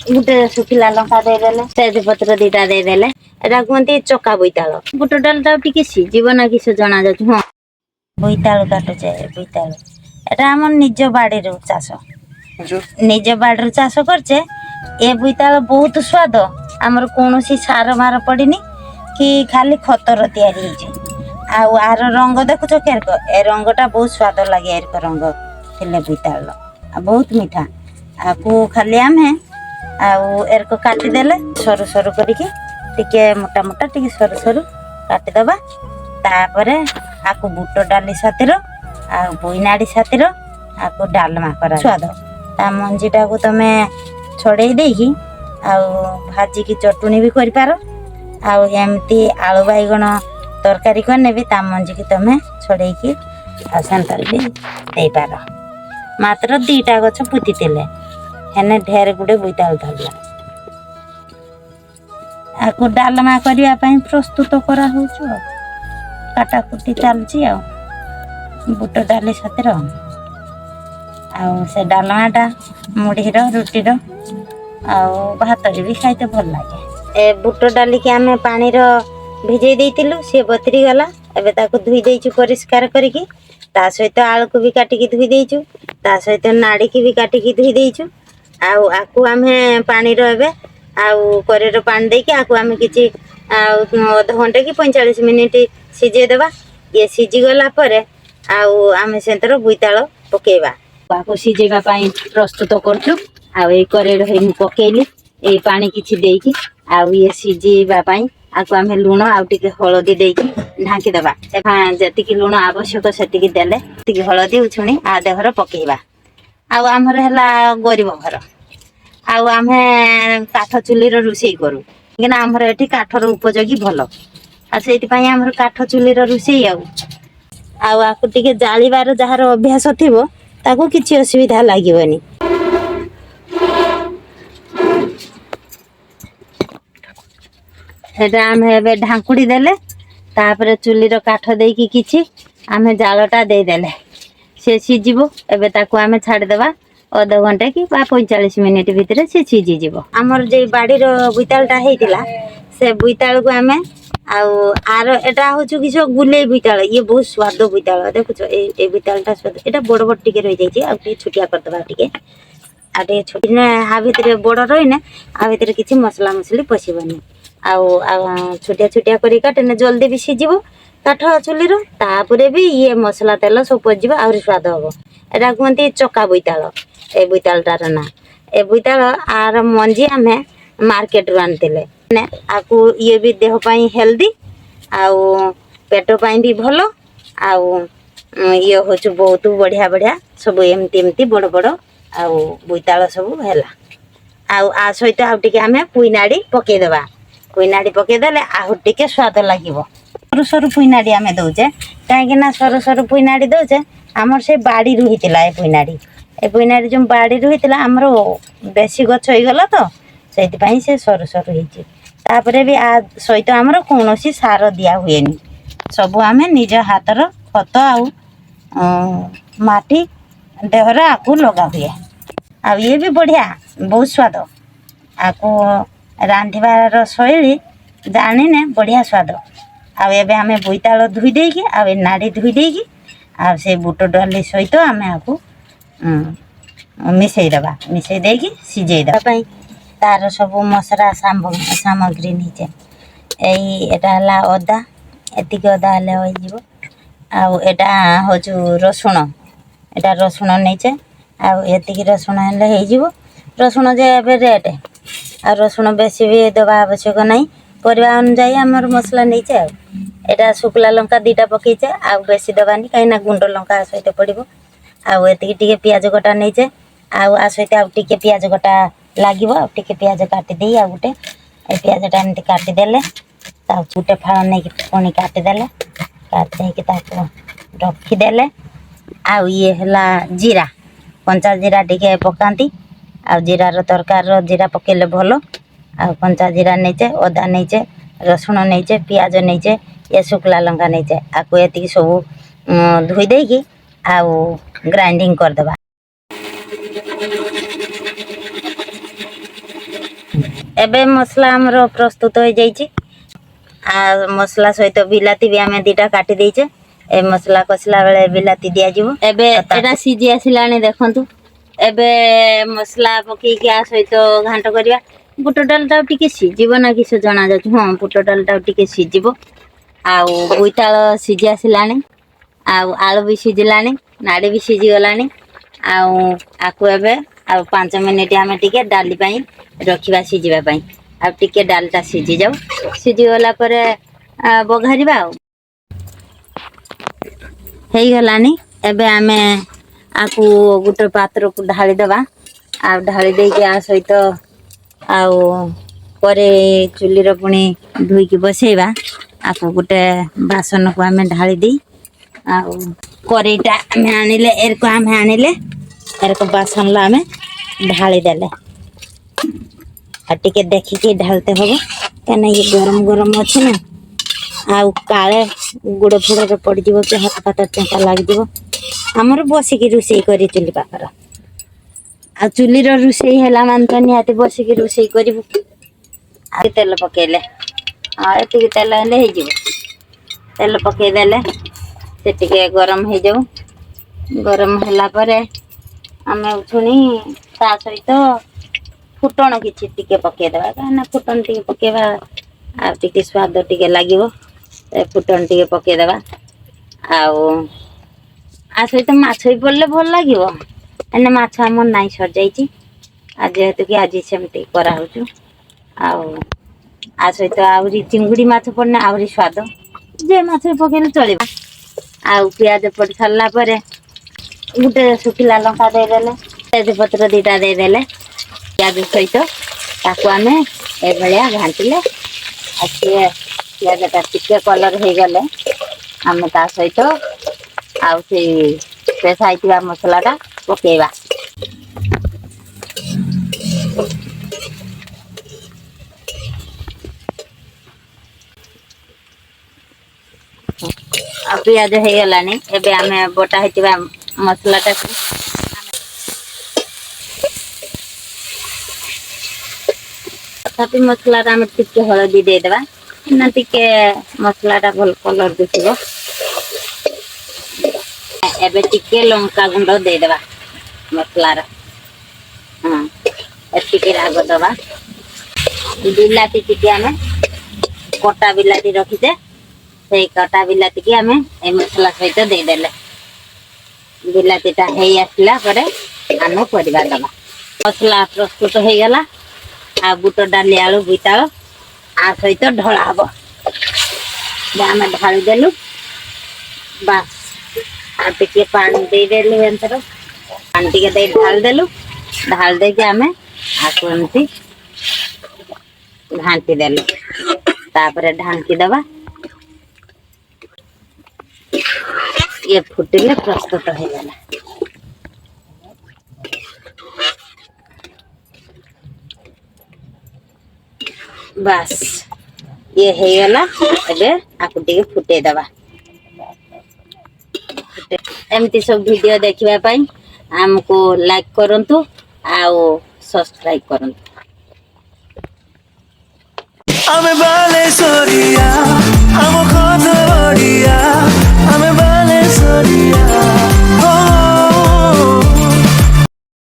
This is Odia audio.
ଗୋଟେ ଶୁଖିଲା ଲଙ୍କା ଦେଇଦେଲେ, ତେଜପତ୍ର ଦିଟା ଦେଇଦେଲେ। ଏଟା କୁହନ୍ତି ଚକା ବୋଇତାଳ। ବୁଟ ଡାଲିଟା ଟିକେ ସିଝିବ ନା କିସ ଜଣା ଯାଉଛି। ହଁ, ବୋଇତାଳୁ କାଟୁଛେ। ବୋଇତାଳୁ ଏଟା ଆମର ନିଜ ବାଡ଼ିରୁ ଚାଷ, ନିଜ ବାଡ଼ିରୁ ଚାଷ କରିଛେ। ଏ ବୋଇତାଳୁ ବହୁତ ସ୍ୱାଦ। ଆମର କୌଣସି ସାର ମାର ପଡ଼ିନି କି ଖାଲି ଖତର ତିଆରି ହେଇଛି। ଆଉ ଆର ରଙ୍ଗ ଦେଖୁଛ କେରକ, ଏ ରଙ୍ଗଟା ବହୁତ ସ୍ୱାଦ ଲାଗେ। ଏରକ ରଙ୍ଗ ଥିଲେ ବୋଇତାଳୁର ଆଉ ବହୁତ ମିଠା। ଆକୁ ଖାଲି ଆମେ ଆଉ ଏରକ କାଟିଦେଲେ ସରୁ ସରୁ କରିକି, ଟିକେ ମୋଟା ମୋଟା, ଟିକେ ସରୁ ସରୁ କାଟିଦେବା। ତାପରେ ଆକୁ ବୁଟ ଡାଲି ସାଥିର ଆଉ ବୋଇନାଡ଼ି ସାଥିର ଆକୁ ଡାଲମା କରା ସ୍ୱାଦ। ତା ମଞ୍ଜିଟାକୁ ତମେ ଛଡ଼େଇ ଦେଇକି ଆଉ ଭାଜିକି ଚଟୁଣି ବି କରିପାର। ଆଉ ଏମିତି ଆଳୁ ବାଇଗଣ ତରକାରୀ କଲେ ବି ତା ମଞ୍ଜିକି ତମେ ଛଡ଼େଇକି ଆଉ ସେନ୍ତାରେ ବି ଦେଇପାର। ମାତ୍ର 2ଟା ଗଛ ପୋତିଥିଲେ ହେନେ ଢେର ଗୁଡ଼େ ବୋଇତାଳୁ ଧରିଲା। ଆକୁ ଡାଲମା କରିବା ପାଇଁ ପ୍ରସ୍ତୁତ କରାହଉଛୁ ଆଉ କାଟାକୁଟି ଚାଲିଛି ଆଉ ବୁଟ ଡାଲି ସାଥିର। ଆଉ ସେ ଡାଲମାଟା ମୁଢ଼ିର, ରୁଟିର ଆଉ ଭାତରେ ବି ଖାଇତେ ଭଲ ଲାଗେ। ଏ ବୁଟ ଡାଲିକି ଆମେ ପାଣିର ଭିଜେଇ ଦେଇଥିଲୁ, ସିଏ ବତୁରି ଗଲା। ଏବେ ତାକୁ ଧୋଇ ଦେଇଛୁ ପରିଷ୍କାର କରିକି। ତା ସହିତ ଆଳୁକୁ ବି କାଟିକି ଧୋଇ ଦେଇଛୁ, ତା ସହିତ ନାଡ଼ିକି ବି କାଟିକି ଧୋଇ ଦେଇଛୁ। ଆଉ ଆକୁ ଆମେ ପାଣିର ଏବେ ଆଉ କରେଇର ପାଣି ଦେଇକି ଆକୁ ଆମେ କିଛି ଆଉ ଅଧଘଣ୍ଟେ କି 45 ମିନିଟ୍ ସିଝେଇ ଦେବା। ଇଏ ସିଝିଗଲା ପରେ ଆଉ ଆମେ ସେଥିରେ ବୋଇତାଳ ପକେଇବା। ଆକୁ ସିଝେଇବା ପାଇଁ ପ୍ରସ୍ତୁତ କରୁଛୁ। ଆଉ ଏଇ କରେଇର ହେଇ ମୁଁ ପକେଇଲି ଏଇ ପାଣି କିଛି ଦେଇକି। ଆଉ ଇଏ ସିଝେଇବା ପାଇଁ ଆକୁ ଆମେ ଲୁଣ ଆଉ ଟିକେ ହଳଦୀ ଦେଇକି ଢାଙ୍କିଦେବା। ଯେତିକି ଲୁଣ ଆବଶ୍ୟକ ସେତିକି ଦେଲେ, ସେତିକି ହଳଦୀ ଉଛୁଣି ଆ ଦେହରେ ପକେଇବା। ଆଉ ଆମର ହେଲା ଗରିବ ଘର, ଆଉ ଆମେ କାଠ ଚୁଲିର ରୋଷେଇ କରୁ, କାହିଁକିନା ଆମର ଏଠି କାଠର ଉପଯୋଗୀ ଭଲ। ଆଉ ସେଇଥିପାଇଁ ଆମର କାଠ ଚୁଲିର ରୋଷେଇ। ଆଉ ଆଉ ଆକୁ ଟିକେ ଜାଳିବାର ଯାହାର ଅଭ୍ୟାସ ଥିବ, ତାକୁ କିଛି ଅସୁବିଧା ଲାଗିବନି। ସେଟା ଆମେ ଏବେ ଢାଙ୍କୁଡ଼ି ଦେଲେ, ତାପରେ ଚୁଲିର କାଠ ଦେଇକି କିଛି ଆମେ ଜାଳଟା ଦେଇଦେଲେ ସେ ସିଝିବ। ଏବେ ତାକୁ ଆମେ ଛାଡ଼ିଦେବା ଅଧଘଣ୍ଟା କି ବା 45 ମିନିଟ୍ ଭିତରେ ସେ ସିଝିଯିବ। ଆମର ଯେ ବାଡ଼ିର ବୋଇତାଳୁଟା ହେଇଥିଲା, ସେ ବୋଇତାଳୁକୁ ଆମେ ଆଉ ଆର ଏଟା ହଉଛି କିସ ଗୁଲେଇ ବୋଇତାଳୁ। ଇଏ ବହୁତ ସ୍ୱାଦ ବୋଇତାଳୁ। ଦେଖୁଛ, ଏଇ ଏଇ ବୋଇତାଳୁଟା ସ୍ୱାଦ। ଏଇଟା ବଡ଼ ବଡ଼ ଟିକେ ରହିଯାଇଛି, ଆଉ ଟିକେ ଛୋଟିଆ କରିଦେବା ଟିକେ। ଆଉ ଟିକେ ଛୋଟିଆ ଆ ଭିତରେ ବଡ଼ ରହିନେ ଆ ଭିତରେ କିଛି ମସଲା ମସଲି ପଶିବନି। ଆଉ ଆଉ ଛୋଟିଆ ଛୋଟିଆ କରି କାଟିନେ ଜଲ୍ଦି ବି ସିଝିବ କାଠ ଚୁଲିର। ତାପରେ ବି ଇଏ ମସଲା ତେଲ ସବୁ ପଶିଯିବ, ଆହୁରି ସ୍ୱାଦ ହବ। ଏଟା କୁହନ୍ତି ଚକା ବୋଇତାଳ ଏ ବୋଇତାଳଟାର ନାଁ। ଏ ବୋଇତାଳ ଆର ମଞ୍ଜି ଆମେ ମାର୍କେଟରୁ ଆଣିଥିଲେ। ମାନେ ଆକୁ ଇଏ ବି ଦେହ ପାଇଁ ହେଲ୍ଦି ଆଉ ପେଟ ପାଇଁ ବି ଭଲ। ଆଉ ଇଏ ହେଉଛି ବହୁତ ବଢ଼ିଆ ବଢ଼ିଆ ସବୁ ଏମିତି ଏମିତି ବଡ଼ ବଡ଼ ଆଉ ବୋଇତାଳ ସବୁ ହେଲା। ଆଉ ଆ ସହିତ ଆଉ ଟିକେ ଆମେ ପୁଇନାଡ଼ି ପକେଇଦେବା। ପୁଇନାଡ଼ି ପକେଇଦେଲେ ଆହୁରି ଟିକେ ସ୍ୱାଦ ଲାଗିବ। ସରୁ ସରୁ ପୁଇନାଡ଼ି ଆମେ ଦଉଛେ, କାହିଁକି ନା ସରୁ ସରୁ ପୁଇନାଡ଼ି ଦଉଛେ, ଆମର ସେ ବାଡ଼ିରୁ ହେଇଥିଲା ଏ ପୁଇନାଡ଼ି। ଏ ପୁଇନାଡ଼ି ଯେଉଁ ବାଡ଼ିରୁ ହେଇଥିଲା, ଆମର ବେଶୀ ଗଛ ହେଇଗଲା ତ ସେଇଥିପାଇଁ ସେ ସରୁ ସରୁ ହେଇଛି। ତାପରେ ବି ଆ ସହିତ ଆମର କୌଣସି ସାର ଦିଆ ହୁଏନି। ସବୁ ଆମେ ନିଜ ହାତର ଖତ ଆଉ ମାଟି ଦେହରେ ଆକୁ ଲଗା ହୁଏ। ଆଉ ଇଏ ବି ବଢ଼ିଆ, ବହୁତ ସ୍ୱାଦ। ଆକୁ ରାନ୍ଧିବାର ଶୈଳୀ ଜାଣିନେ ବଢ଼ିଆ ସ୍ୱାଦ। ଆଉ ଏବେ ଆମେ ବୋଇତାଳ ଧୋଇ ଦେଇକି ଆଉ ଏ ନାଡ଼ି ଧୋଇ ଦେଇକି ଆଉ ସେ ବୁଟ ଡାଲି ସହିତ ଆମେ ଆକୁ ମିଶେଇ ଦେବା। ମିଶେଇ ଦେଇକି ସିଝେଇ ଦେବା ପାଇଁ ତାର ସବୁ ମସଲା ସାମଗ୍ରୀ ନେଇଛେ। ଏଇ ଏଟା ହେଲା ଅଦା, ଏତିକି ଅଦା ହେଲେ ହୋଇଯିବ। ଆଉ ଏଇଟା ହେଉଛି ରସୁଣ, ଏଇଟା ରସୁଣ ନେଇଛେ। ଆଉ ଏତିକି ରସୁଣ ହେଲେ ହେଇଯିବ। ରସୁଣ ଯେ ଏବେ ରେଟ୍, ଆଉ ରସୁଣ ବେଶୀ ବି ଦେବା ଆବଶ୍ୟକ ନାହିଁ। ପରିବା ଅନୁଯାୟୀ ଆମର ମସଲା ନେଇଛେ। ଆଉ ଏଇଟା ଶୁଖିଲା ଲଙ୍କା 2ଟା ପକେଇଛେ, ଆଉ ବେଶୀ ଦେବାନି, କାହିଁକିନା ଗୁଣ୍ଡ ଲଙ୍କା ସହିତ ପଡ଼ିବ। ଆଉ ଏତିକି ଟିକେ ପିଆଜ କଟା ନେଇଛେ। ଆଉ ଆ ସହିତ ଆଉ ଟିକେ ପିଆଜ କଟା ଲାଗିବ। ଆଉ ଟିକେ ପିଆଜ କାଟିଦେଇ ଆଉ ଗୋଟେ ଏ ପିଆଜଟା ଏମିତି କାଟିଦେଲେ, ତାକୁ ଗୋଟେ ଫାଳ ନେଇକି ପୁଣି କାଟିଦେଲେ, କାଟି ଦେଇକି ତାକୁ ରଖିଦେଲେ। ଆଉ ଇଏ ହେଲା ଜିରା, କଞ୍ଚା ଜିରା ଟିକେ ପକାନ୍ତି। ଆଉ ଜିରାର ତରକାରୀର ଜିରା ପକେଇଲେ ଭଲ। ଆଉ କଞ୍ଚା ଜିରା ନେଇଛେ, ଅଦା ନେଇଛେ, ରସୁଣ ନେଇଛେ, ପିଆଜ ନେଇଛେ, ଇଏ ଶୁଖିଲା ଲଙ୍କା ନେଇଛେ। ଆକୁ ଏତିକି ସବୁ ଧୋଇ ଦେଇକି ଆଉ ଗ୍ରାଇଣ୍ଡିଙ୍ଗ କରିଦେବା। ଏବେ ମସଲା ଆମର ପ୍ରସ୍ତୁତ ହେଇଯାଇଛି। ଆଉ ମସଲା ସହିତ ବିଲାତି ବି ଆମେ 2ଟା କାଟି ଦେଇଛେ। ଏ ମସଲା କଷିଲା ବେଳେ ବିଲାତି ଦିଆଯିବ। ଏବେ ଏଟା ସିଝି ଆସିଲାଣି, ଦେଖନ୍ତୁ। ଏବେ ମସଲା ପକେଇକି ଆ ସହିତ ଘାଣ୍ଟ କରିବା। ବୁଟ ଡାଲିଟା ଟିକେ ସିଝିବ ନା କିସ ଜଣା ଯାଉଛି। ହଁ, ବୁଟ ଡାଲିଟା ଟିକେ ସିଝିବ। ଆଉ ବୋଇତାଳ ସିଝି ଆସିଲାଣି, ଆଉ ଆଳୁ ବି ସିଝିଲାଣି, ନାଡ଼ି ବି ସିଝିଗଲାଣି। ଆଉ ଆକୁ ଏବେ ଆଉ 5 ମିନିଟ୍ ଆମେ ଟିକେ ଡାଲି ପାଇଁ ରଖିବା ସିଝିବା ପାଇଁ। ଆଉ ଟିକେ ଡାଲିଟା ସିଝିଯାଉ। ସିଝିଗଲା ପରେ ବଘାରିବା। ଆଉ ହେଇଗଲାଣି। ଏବେ ଆମେ ଆକୁ ଗୋଟେ ପାତ୍ରକୁ ଢାଳିଦେବା। ଆଉ ଢାଳି ଦେଇକି ଆ ସହିତ ଆଉ ପରେ ଚୁଲିର ପୁଣି ଧୋଇକି ବସେଇବା। ଆକୁ ଗୋଟେ ବାସନକୁ ଆମେ ଢାଳି ଦେଇ, ଆଉ କରେଇଟା ଆମେ ଆଣିଲେ, ଏରକୁ ଆମେ ଆଣିଲେ, ଏରକ ବାସନଲା ଆମେ ଢାଳି ଦେଲେ। ଆଉ ଟିକେ ଦେଖିକି ଢାଲତେ ହବ, କାହିଁକିନା ଇଏ ଗରମ ଗରମ ଅଛି ନା, ଆଉ କାଳେ ଗୋଡ଼ ଫୋଡ଼ରେ ପଡ଼ିଯିବ କି ହାତ ଫାତ ଚେଙ୍କା ଲାଗିଯିବ। ଆମର ବସିକି ରୋଷେଇ କରି ଚୁଲି ପାଖର, ଆଉ ଚୁଲିର ରୋଷେଇ ହେଲା ମାନେ ତ ନିହାତି ବସିକି ରୋଷେଇ କରିବୁ। ଆଉ ତେଲ ପକେଇଲେ, ଆଉ ଏତିକି ତେଲ ହେଲେ ହେଇଯିବ। ତେଲ ପକେଇଦେଲେ ସେ ଟିକେ ଗରମ ହେଇଯାଉ। ଗରମ ହେଲା ପରେ ଆମେ ପୁଣି ତା ସହିତ ଫୁଟଣ କିଛି ଟିକେ ପକେଇଦେବା, କାହିଁକିନା ଫୁଟଣ ଟିକେ ପକେଇବା ଆଉ ଟିକେ ସ୍ୱାଦ ଟିକେ ଲାଗିବ। ଫୁଟଣ ଟିକେ ପକେଇଦେବା। ଆଉ ଆ ସହିତ ମାଛ ବି ପଡ଼ିଲେ ଭଲ ଲାଗିବ। ହେଲେ ମାଛ ଆମର ନାଇଁ, ସରିଯାଇଛି। ଆଉ ଯେହେତୁ କି ଆଜି ସେମିତି କରାହେଉଛୁ। ଆଉ ଆ ସହିତ ଆହୁରି ଚିଙ୍ଗୁଡ଼ି ମାଛ ପଡ଼ିଲେ ଆହୁରି ସ୍ୱାଦ। ଯେ ମାଛ ପକେଇଲେ ଚଳିବ। ଆଉ ପିଆଜ ପଡ଼ି ସାରିଲା ପରେ ଗୋଟେ ଶୁଖିଲା ଲଙ୍କା ଦେଇଦେଲେ, ତେଜପତ୍ର 2ଟା ଦେଇଦେଲେ ପିଆଜ ସହିତ, ତାକୁ ଆମେ ଏଭଳିଆ ଘାଣ୍ଟିଲେ, ଆଉ ସିଏ ପିଆଜଟା ଟିକେ କଲର୍ ହେଇଗଲେ ଆମେ ତା ସହିତ ଆଉ ସେଇ ପେଷା ହେଇଥିବା ମସଲାଟା ପକେଇବା। ଆଉ ପିଆଜ ହେଇଗଲାଣି। ଏବେ ଆମେ ବଟା ହେଇଥିବା ମସଲାଟାକୁ। ତଥାପି ମସଲାଟା ଆମେ ଟିକେ ହଳଦୀ ଦେଇଦେବା ନା, ଟିକେ ମସଲାଟା ଭଲ କଲର୍ ଦିଶିବ। ଏବେ ଟିକେ ଲଙ୍କା ଗୁଣ୍ଡ ଦେଇଦେବା ମସଲାର। ହଁ, ଏତିକି ରାଗ ଦେବା। ବିଲାତି ଟିକେ ଆମେ କଟା ବିଲାତି ରଖିଛେ, ସେଇ କଟା ବିଲାତିକି ଆମେ ଏଇ ମସଲା ସହିତ ଦେଇଦେଲେ, ବିଲାତିଟା ହେଇ ଆସିଲା ପରେ ଆମେ ପରିବା ଦେବା। ମସଲା ପ୍ରସ୍ତୁତ ହେଇଗଲା। ଆଉ ବୁଟ ଡାଲି, ଆଳୁ, ବୋଇତାଳ ଆ ସହିତ ଢଳା ହବ। ଆମେ ଢାଳି ଦେଲୁ, ବାସ୍। ଆଉ ଟିକେ ପାଣି ଦେଇଦେଲୁ, ଏଥର ପାଣି ଟିକେ ଦେଇ ଢାଳି ଦେଲୁ। ଢାଳି ଦେଇକି ଆମେ ଆକୁ ଏମିତି ଘାଣ୍ଟି ଦେଲୁ। ତାପରେ ଢାଙ୍କି ଦବା। ଇଏ ଫୁଟିଲେ ପ୍ରସ୍ତୁତ ହେଇଗଲା। ବାସ୍, ଇଏ ହେଇଗଲା। ଏବେ ଆକୁ ଟିକେ ଫୁଟେଇ ଦବା। ଏମିତି ସବୁ ଭିଡ଼ିଓ ଦେଖିବା ପାଇଁ ଆମକୁ ଲାଇକ୍ କରନ୍ତୁ ଆଉ ସବସ୍କ୍ରାଇବ୍ କରନ୍ତୁ। ଆମେ ବାଲେଶ୍ୱରିଆ, ଆମ କଥା ବଢିଆ, ଆମେ ବାଲେଶ୍ୱରିଆ।